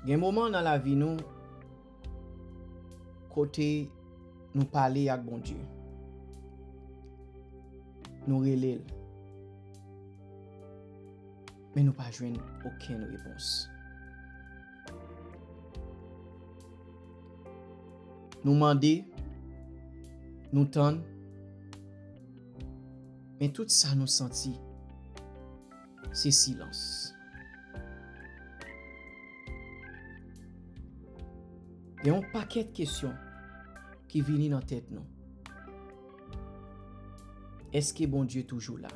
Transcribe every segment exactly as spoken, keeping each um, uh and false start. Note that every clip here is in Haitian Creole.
Gen moman nan lavi nou kote nou pale ak Bondye, nou rele l, men nou pa jwenn okenn repons. Nou mande, nou tann, men tout sa nou santi, se silans. Gen yon pakèt kesyon ki vini nan tèt nou. Èske Bondye toujou la?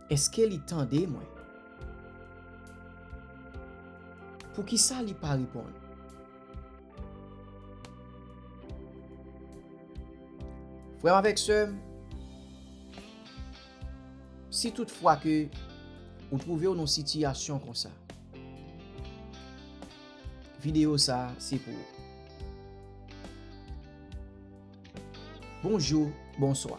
Èske li tande mwen? Poukisa li pa reponn? Frè m avèk sè m, si toutfwa ke ou twouve w nan sitiyasyon konsa, videyo sa a se pou ou. Bonjou, bonswa.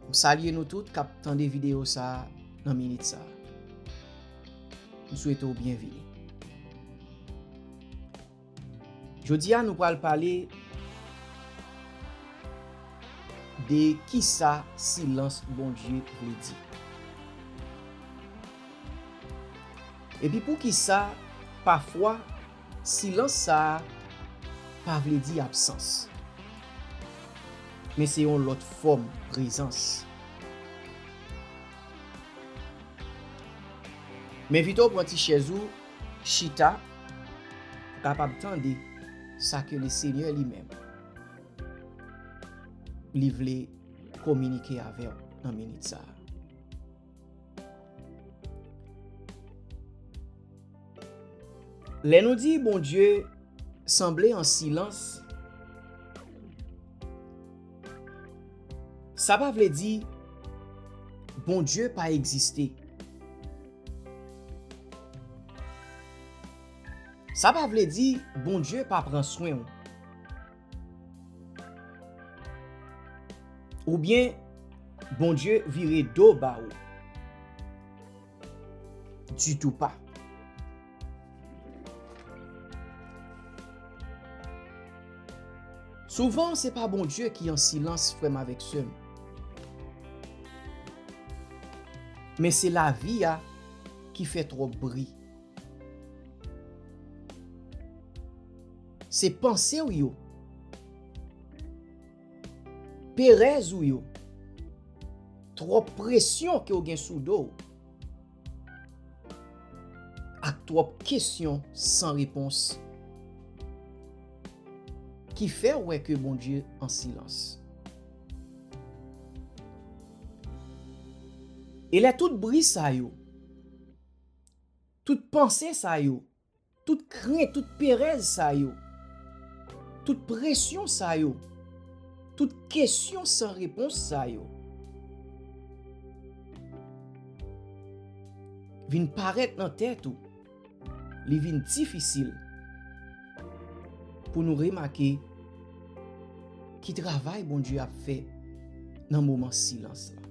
M salye nou tout k ap tande videyo sa a nan minit sa a. M swete w byenvini. Jodi a, nou pral pale de kisa silans Bondye vle di. Epi poukisa, pafwa, silans sa a pa vle di absans, men se yon lòt fòm prezans. M envite w pran ti chèz ou, chita, pou w kapab tande sa ke Lesenyè li menm, li vle kominike avè w nan minit sa a. Lè nou di Bondye sanble an silans, sa pa vle di Bondye pa egziste. Sa pa vle di Bondye pa pran swen w. Oubyen Bondye vire do ba ou. Ditou pa. Souvan, se pa Bondye ki an silans, frè m avèk sè m. Men se lavi a ki fè twòp bri. Se panse w yo, perèz ou yo, twòp presyon ke w gen sou do w, ak twòp kesyon san repons ki fè w wè ke Bondye an silans. E lè tout bri sa yo, tout panse sa yo, tout krent, tout perèz sa yo, tout presyon sa yo, tout kesyon san repons sa yo vin parèt nan tèt ou, li vin difisil pou nou remake ki travay Bondye ap fè nan moman silans la.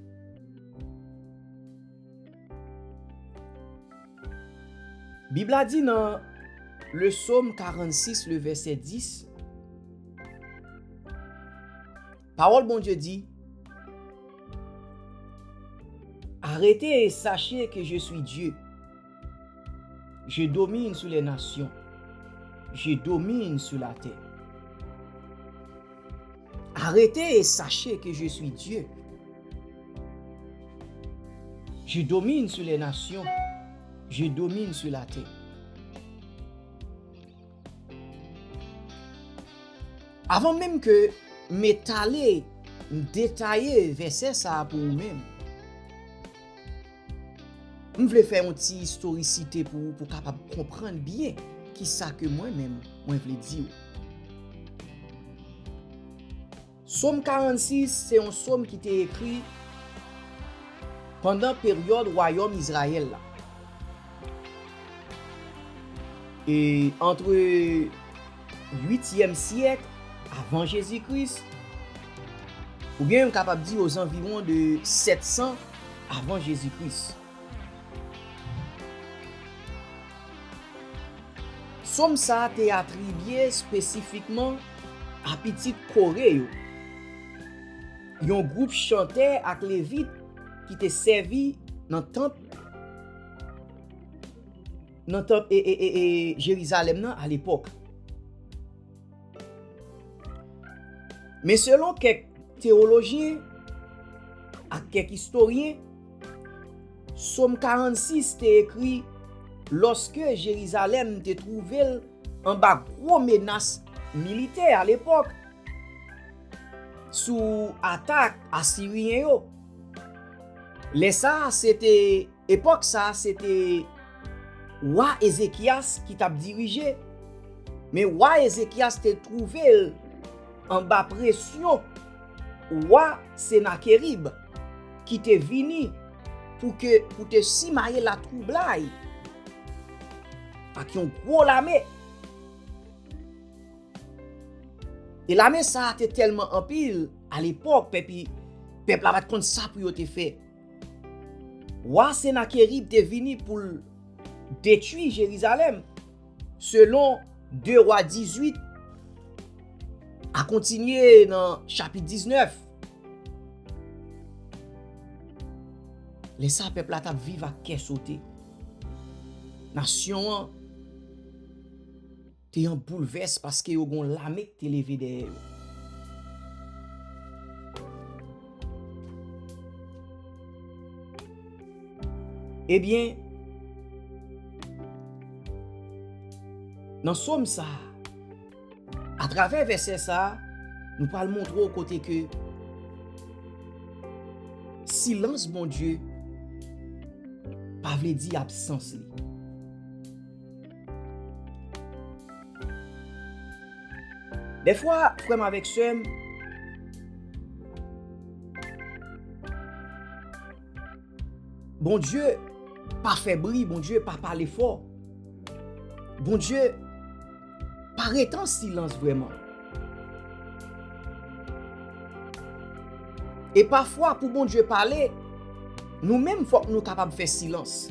Bib la di nan le Sòm karannsis, le vèsè dis, pawòl Bondye di, Arrêtez et sachez que je suis Dieu. Je domine sur les nations. Je domine sur la terre. Arrêtez et sachez que je suis Dieu. Je domine sur les nations. Je domine sur la terre. Avan menm ke m etale, m detaye vèsè sa a pou ou menm, m vle fè yon ti istorisite pou ou, pou w kapab konprann byen kisa ke mwen menm, mwen vle di w. Sòm karannsis se yon sòm ki te ekri pandan peryòd wayòm Izrayèl la. E antre uityèm syèk avan Jezi Kris, oubyen nou kapab di ozanviwon de sèt san avan Jezi Kris. Sòm sa a te atribye espesifikman a pitit Kore yo, yon gwoup chantè ak Levit ki te sèvi nan tanp, nan tanp e, e, e, e Jerizalèm nan alepòk. Men selon kèk teyolojyen ak kèk istoryen, Sòm karannsis te ekri lòske Jerizalèm te twouve l anba gwo menas militè alepòk sou atak Asiryen yo. Lè sa a, se te, epòk sa a, se te wa Ezekyas ki t ap dirije. Men wa Ezekyas te twouve l anba presyon wa Senakerib ki te vini pou ke, pou te simaye latwoublay ak yon gwo lame. E lame sa a te tèlman anpil, alepòk, pèp, pèp la pa t konn sa pou yo te fè. Wa Senakerib te vini pou l detwi Jerizalèm, selon de Wa dizuit, a kontinye nan chapit diznèf. Lè sa a, pèp la t ap viv ak kè sote. Nasyon an te an boulvès paske yo gen yon lame ki te leve dèyè yo. Ebyen, nan sòm sa a, atravè vèsè sa a, nou pral montre w kote ke silans Bondye pa vle di absans li. Dèfwa, frè m avèk sè m, Bondye pa fè bri, Bondye pa pale fò. Bondye pa rete an silans vrèman. E pafwa, pou Bondye pale, nou menm fòk nou kapab fè silans.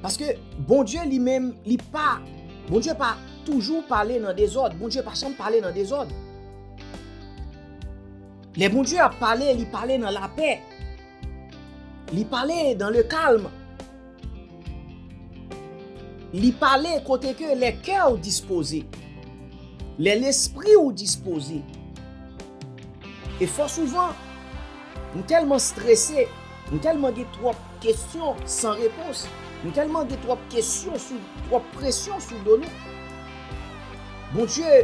Paske Bondye li menm, li pa, Bondye pa toujou pale nan dezòd. Bondye pa janm pale nan dezòd. Lè Bondye ap pale, li pale nan lapè. Li pale dans le calme. Li pale kote ke lè kè w dispoze, lè lespri w dispoze. E fò souvan, nou tèlman strese, nou tèlman gen twòp kesyon san repons, nou tèlman gen twòp kesyon sou, twòp presyon sou do nou. Bondye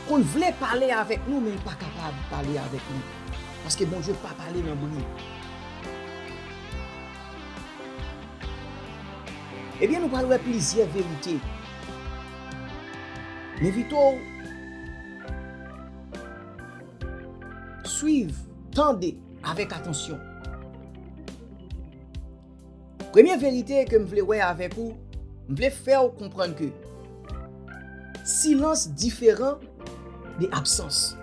konn vle pale avèk nou, men l pa kapab pale avèk nou. Paske Bondye pa pale nan bri. Ebyen, nou pral wè plizyè verite. M envite w swiv, tande avèk atansyon. Premye verite ke m vle wè avèk ou, m vle fè w konprann ke silans diferan de absans.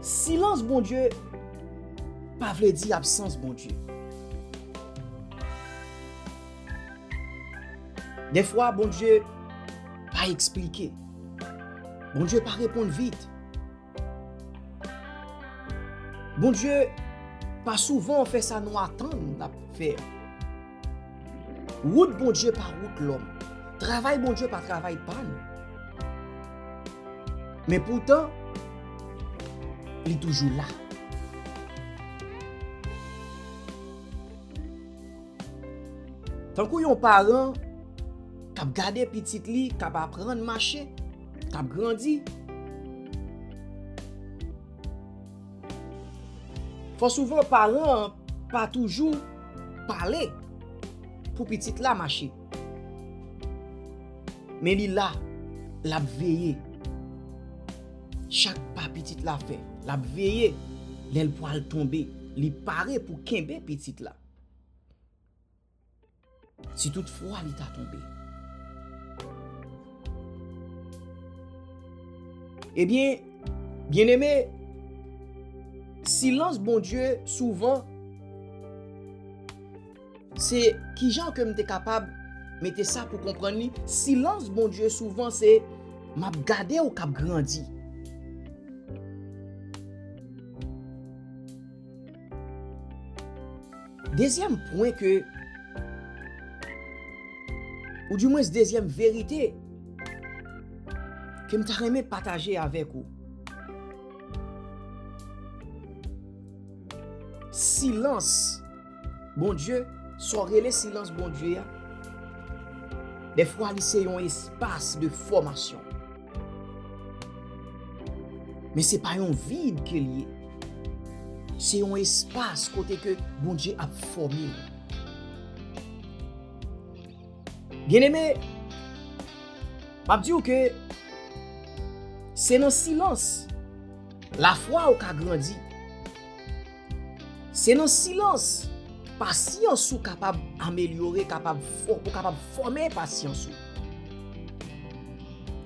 Silans Bondye pa vle di absans Bondye. Dèfwa, Bondye pa eksplike. Bondye pa reponn vit. Bondye pa souvan fè sa nou atann l ap fè. Wout Bondye pa wout lòm. Travay Bondye pa travay pa nou. Men poutan, li toujou la. Tankou yon paran k ap gade pitit li k ap aprann mache, k ap grandi. Fò souvan paran an pa toujou pale pou pitit la mache. Men li la, l ap veye. Chak pa pitit la fè, l ap veye. Lè l pral tonbe, li pare pou kenbe pitit la. Si toutfwa li ta tonbe. Ebyen, byeneme, Silans Bondye souvan, se kijan ke m te kapab mete sa pou konprann li? Silans Bondye souvan se, "M ap gade w k ap grandi." Dezyèm pwen ke, oudimwens dezyèm verite ke m ta renmen pataje avèk ou. Silans Bondye, sa w rele silans Bondye a, dèfwa li se yon espas de fòmasyon. Men se pa yon vid ke l ye. Se yon espas kote ke Bondye ap fòme w. Byeneme, m ap di w ke se nan silans lafwa w ka grandi. Se nan silans pasyans ou kapab amelyore, kapab fò-, ou kapab fòme pasyans ou.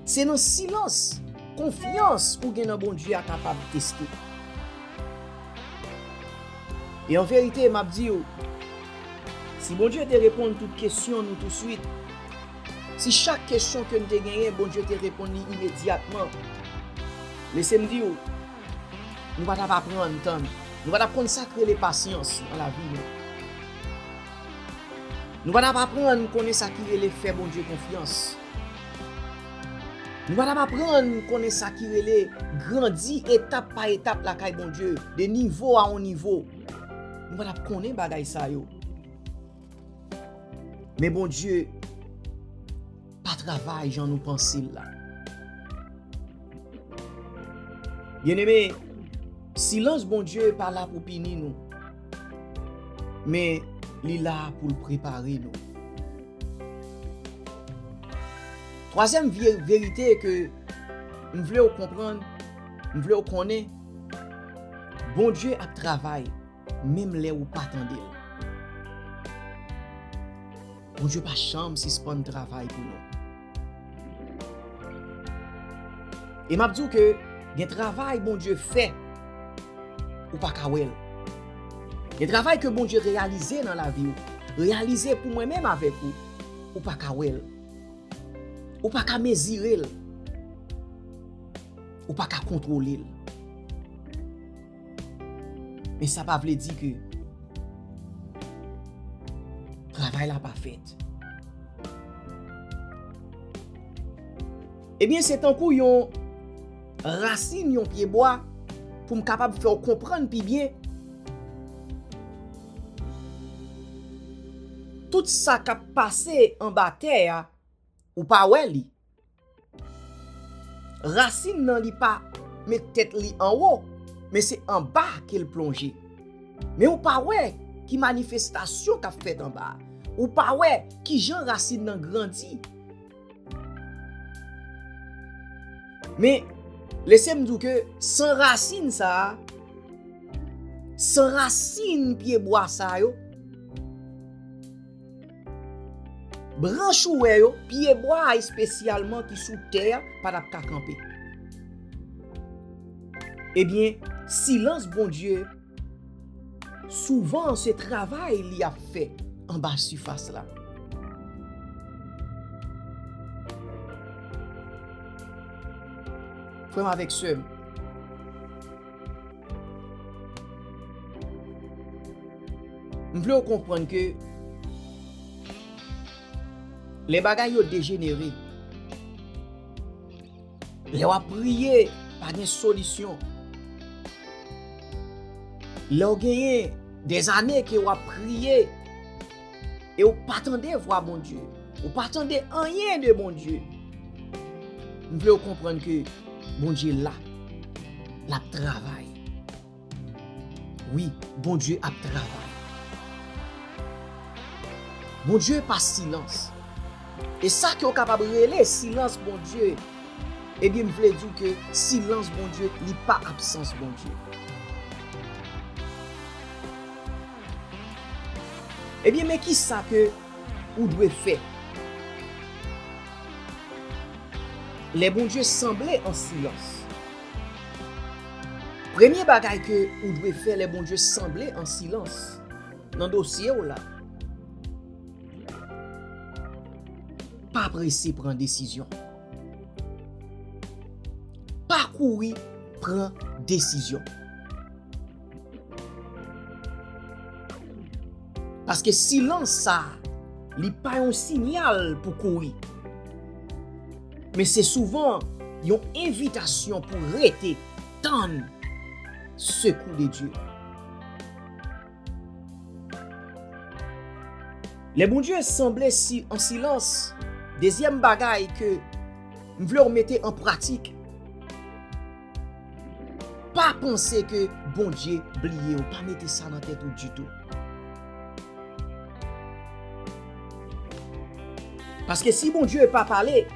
Se nan silans konfyans ou gen nan Bondye a kapab teste. E an verite, m ap di w, si Bondye te reponn tout kesyon nou touswit, si chak kesyon ke n te genyen, Bondye te reponn li imedyatman, lese m di w, nou pa t ap aprann tann. Nou pa t ap konn sa k rele pasyans nan lavi nou. Nou pa t ap aprann konnen sa ki rele fè Bondye konfyans. Nou pa t ap aprann konnen sa ki rele grandi etap pa etap lakay Bondye, de nivo a yon nivo. Nou pa t ap konnen bagay sa yo. Men Bondye pa travay jan nou panse l la. Byeneme, silans Bondye pa la pou pini nou, men li la pou l prepare nou. Twazyèm vye-, verite ke m vle w konprann, m vle w konnen, Bondye ap travay menm lè ou pa tande l. Bondye pa janm sispann travay pou nou. E m ap di w ke gen travay Bondye fè, ou pa ka wè l. Gen travay ke Bondye reyalize nan lavi w, reyalize pou mwen menm avèk ou, ou pa ka wè l. Ou pa ka mezire l. Ou pa ka kontwole l. Men sa pa vle di ke travay la pa fèt. Ebyen, se tankou yon rasin yon pyebwa, pou m kapab fè w konprann pi byen. Tout sa k ap pase anba tè a, ou pa wè li. Rasin nan li pa met tèt li anwo, men se anba ke l plonje. Men ou pa wè ki manifestasyon k ap fèt anba a. Ou pa wè kijan rasin nan grandi. Men, lese m di w ke san rasin sa a, san rasin pyebwa sa yo, branch ou wè yo, pyebwa a espesyalman ki sou tè a, pa t ap ka kanpe. Ebyen, silans Bondye, souvan se travay li ap fè anba sifas la. Frè m avèk sè m, m vle w konprann ke lè bagay yo dejenere, lè w ap priye, pa gen solisyon. Lè w genyen dèzane ke w ap priye e w pa tande vwa Bondye, ou pa tande anyen de Bondye, m vle w konprann ke Bondye la, l ap travay. Wi, Bondye ap travay. Bondye pa silans. E sa ke w kapab rele silans Bondye, ebyen, m vle di w ke silans Bondye, li pa absans Bondye. Ebyen, men kisa ke ou dwe fè lè Bondye sanble an silans? Premye bagay ke ou dwe fè lè Bondye sanble an silans nan dosye w la, pa prese pran desizyon. Pa kouri pran desizyon. Paske silans sa a, li pa yon siyal pou kouri. Men se souvan yon envitasyon pou rete tann sekou de Dye. Lè Bondye sanble si, an silans, dezyèm bagay ke m vle w mete an pratik, pa panse ke Bondye bliye w. Pa mete sa nan tèt ou ditou. Paske si Bondye pa pale,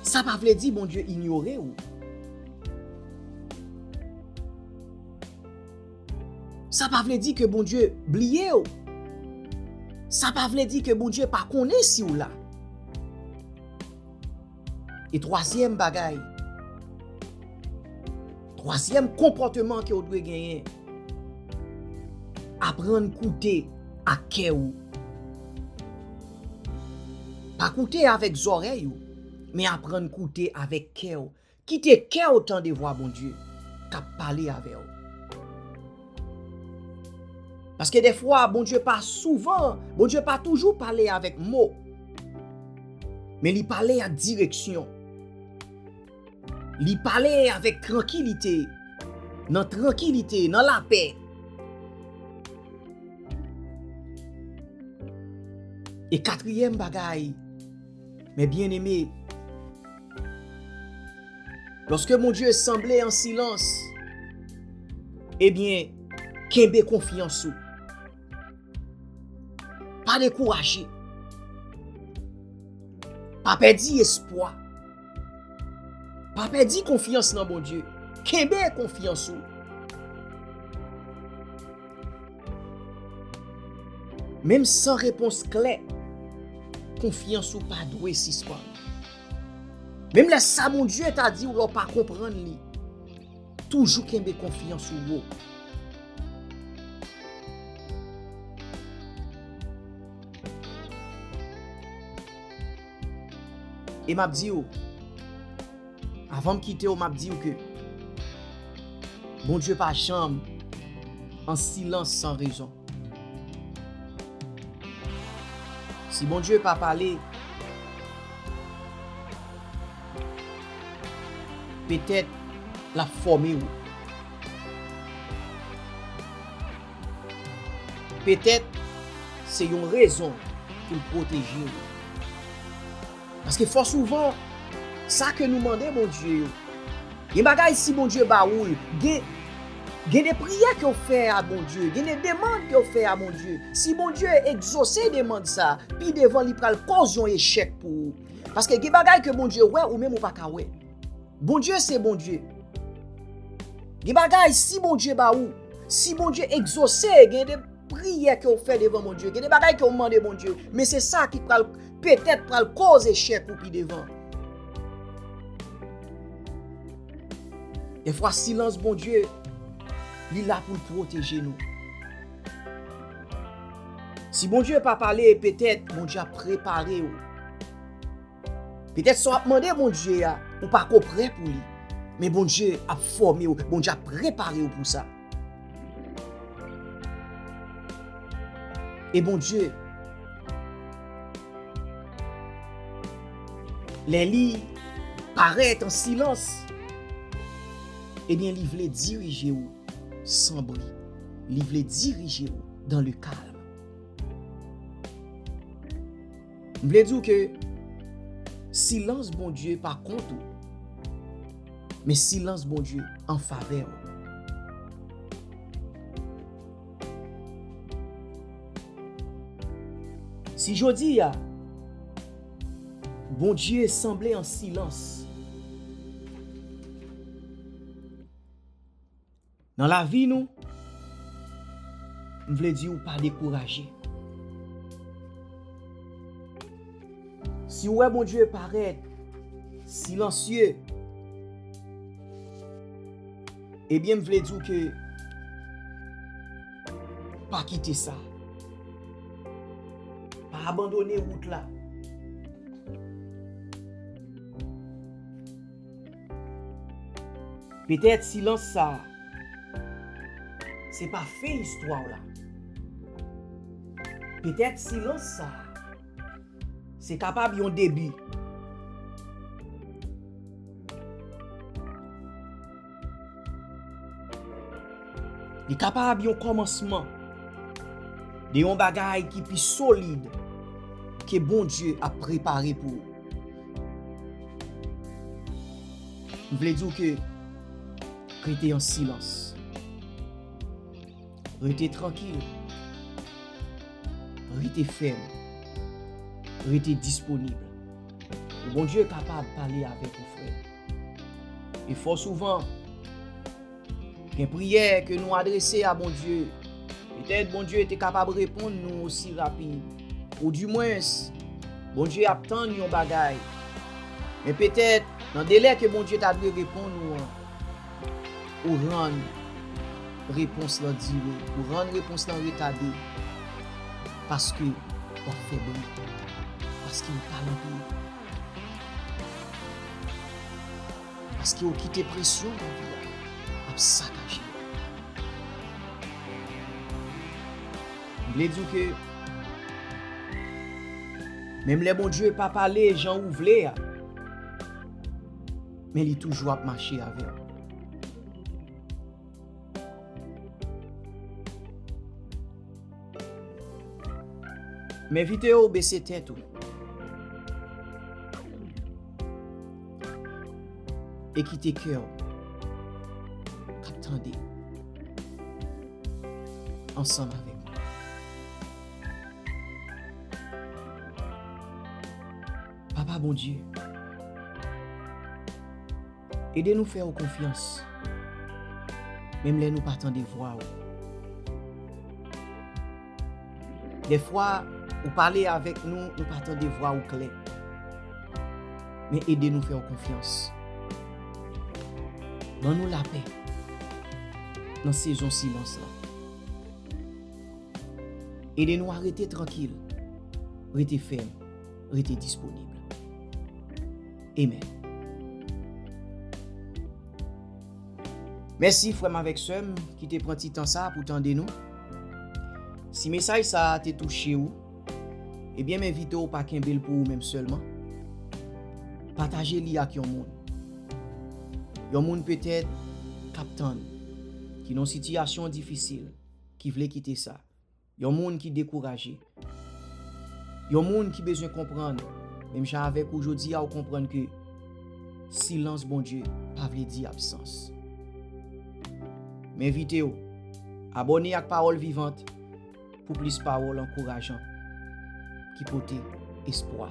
sa pa vle di Bondye inyore w. Sa pa vle di ke Bondye bliye w. Sa pa vle di ke Bondye pa konnen si w la. E twazyèm bagay, twazyèm konpòteman ke w dwe genyen, aprann koute ak kè w. Pa koute avèk zòrèy ou, men aprann koute avèk kè w. Kite kè w tande vwa Bondye k ap pale avè w. Paske dèfwa, Bondye pa souvan, Bondye pa toujou pale avèk mo. Men li pale ak direksyon. Li pale avèk trankilite, nan trankilite, nan lapè. E katriyèm bagay, mes bien-aimés, lòske Bondye sanble an silans, ebyen, kenbe konfyans ou. Pa dekouraje. Pa pèdi espwa. Pa pèdi konfyans nan Bondye. Kenbe konfyans ou. Menm san repons klè, konfyans ou pa dwe sispann. Menm lè sa Bondye ta di w la w pa konprann li, toujou kenbe konfyans ou wo. E m ap di w, avan m kite w, m ap di w ke Bondye pa janm an silans san rezon. Si Bondye pa pale, petèt l ap fòme w. Petèt se yon rezon pou l pwoteje w. Paske fò souvan, sa ke nou mande Bondye yo, gen bagay si Bondye ba ou l, gen, gen de priyè ke w fè a Bondye, gen de demann ke w fè a Bondye. Si Bondye egzose demann sa, pi devan li pral koz yon echèk pou ou. Paske gen bagay ke Bondye wè, ou menm ou pa ka wè. Bondye se Bondye. Gen bagay, si Bondye ba ou, si Bondye egzose, gen de priyè ke w fè devan Bondye, gen de bagay ke w mande Bondye, men se sa ki pral, petèt pral koz echèk ou pi devan. Dèfwa, silans Bondye, li la pou l pwoteje nou. Si Bondye pa pale, petèt Bondye ap prepare w. Petèt sa w ap mande Bondye a, ou pa ko prè pou li. Men Bondye ap fòme w, Bondye ap prepare w pou sa. E Bondye, lè li parèt an silans, ebyen, li vle dirije w san bri. Li vle dirije w dans le calme. M vle di w ke silans Bondye pa kont ou, men silans Bondye an favè w. Si jodi a, Bondye sanble an silans, nan lavi nou, m vle di w pa dekouraje. Si w wè Bondye parèt silansye, Ebyen, m vle di w ke pa kite sa. Pa abandone wout la. Petèt silans sa a, se pa fen istwa w la. Petèt silans sa a, se kapab yon debi. Li kapab yon kòmansman de yon bagay ki pi solid ke Bondye ap prepare pou ou. M vle di w ke rete an silans. Rete trankil. Rete fèm. Rete disponib. Pou Bondye kapab pale avèk ou, frè m. E fò souvan, gen priyè ke nou adrese a Bondye. Petèt Bondye te kapab reponn nou osi rapid. Oudimwens, Bondye ap tann yon bagay. Men petèt, nan delè ke Bondye ta dwe reponn ou an, ou rann repons lan dire, ou rann repons lan retade, paske w ap fè bri, paske ou pa nan bri, paske ou kite presyon lavi a ap sakaje. M vle di w ke menm lè Bondye pa pale jan ou vle a, men li toujou ap mache avè w. M envite w bese tèt ou e kite kè w k ap tande ansanm avèk mwen. Papa Bondye, ede nou fè w konfyans, menm lè nou pa tande vwa w. Dèfwa, ou pale avèk nou, nou pa tande vwa w klè. Men ede nou fè w konfyans. Ban nou lapè nan sezon silans lan. Ede nou a rete trankil, rete fèm, rete disponib. Amen. Mèsi frè m avèk sè m ki te pran ti tan sa pou tande nou. Si mesaj sa a te touche ou, ebyen m envite w pa kenbe l pou ou menm sèlman. Pataje li ak yon moun. Yon moun petèt k ap tann, ki nan yon sitiyasyon difisil, ki vle kite sa. Yon moun ki dekouraje. Yon moun ki bezwen konprann, menm jan avèk ou jodi a, ou konprann ke silans Bondye pa vle di absans. M envite w abòne ak Pawòl Vivant pou plis pawòl ankourajan ki pote espwa.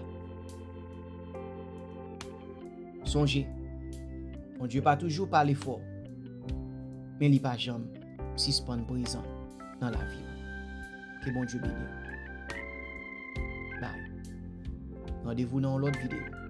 Sonje, Bondye pa toujou pale fò, men li pa janm sispann prezan nan lavi w. Ke Bondye beni w. Bye. Randevou nan yon lòt videyo.